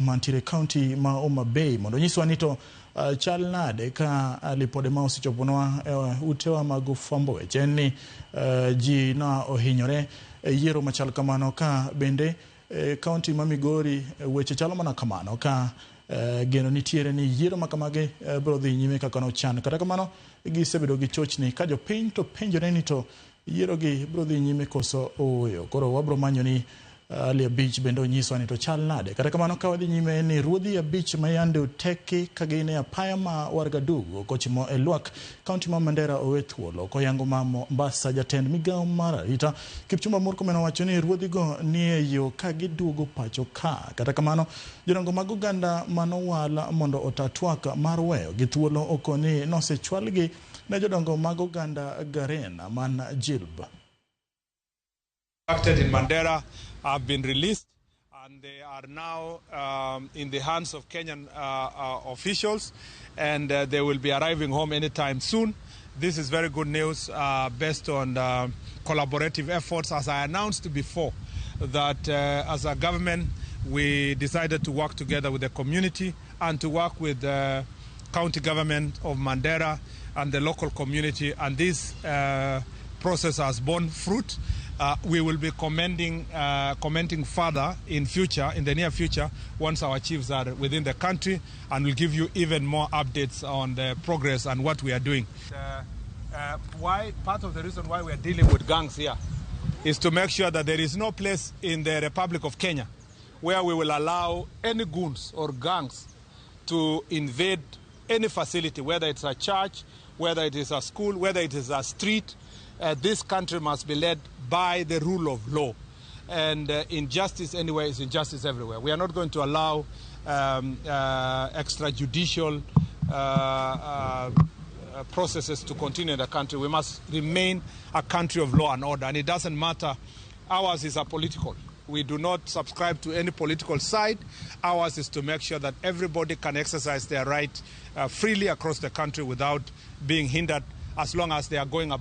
Mantiere kaunti ma Homa Bay mondo onyiswa ni to chal nade ka lipode ma osechoponwa e utewa mag fwambo weche en ni ji na ohinyore e yiero machal kamano. Ka bende e kaunti ma Migori weche chalo mana kamano, ka geno nitiere ni yiero ma kamagi biro dhi nyime kaka nochan. Kata kamano, gisebedo gi chochni ka jopiny to penjore ni to yiero gi biro dhi nyime koso ooyo. Koro wabiro manyo ni Ali 5 bende onyiswa ni to chal nade. Kata kamano, ka wadhi nyime ni ruodhi 5 ma yande oteki ka gin e apaya ma Wargadugu kochimo e Lwak, kaunti ma Mandera, owe thuolo. Koyango ma Mombasa, jatend migawo mar arita Kipchumba Murkomen owacho ni ruodhigo ni e yo ka giduogo pacho ka. Kata kamano, jodongo mag oganda manowal mondo ota twak mar weyo gi thuolo okoni nosechwalgi ne jodongo mag oganda Garen man Jilb. Abducted in Mandera have been released and they are now in the hands of Kenyan officials, and they will be arriving home anytime soon. This is very good news based on collaborative efforts. As I announced before, that as a government we decided to work together with the community and to work with the county government of Mandera and the local community, and this process has borne fruit. We will be commenting further in the near future, once our chiefs are within the country, and we'll give you even more updates on the progress and what we are doing. Why part of the reason why we are dealing with gangs here is to make sure that there is no place in the Republic of Kenya where we will allow any goons or gangs to invade any facility, whether it's a church, whether it is a school, whether it is a street. This country must be led by the rule of law. And injustice anywhere is injustice everywhere. We are not going to allow extrajudicial processes to continue in the country. We must remain a country of law and order. And it doesn't matter. Ours is apolitical. We do not subscribe to any political side. Ours is to make sure that everybody can exercise their right freely across the country without being hindered, as long as they are going about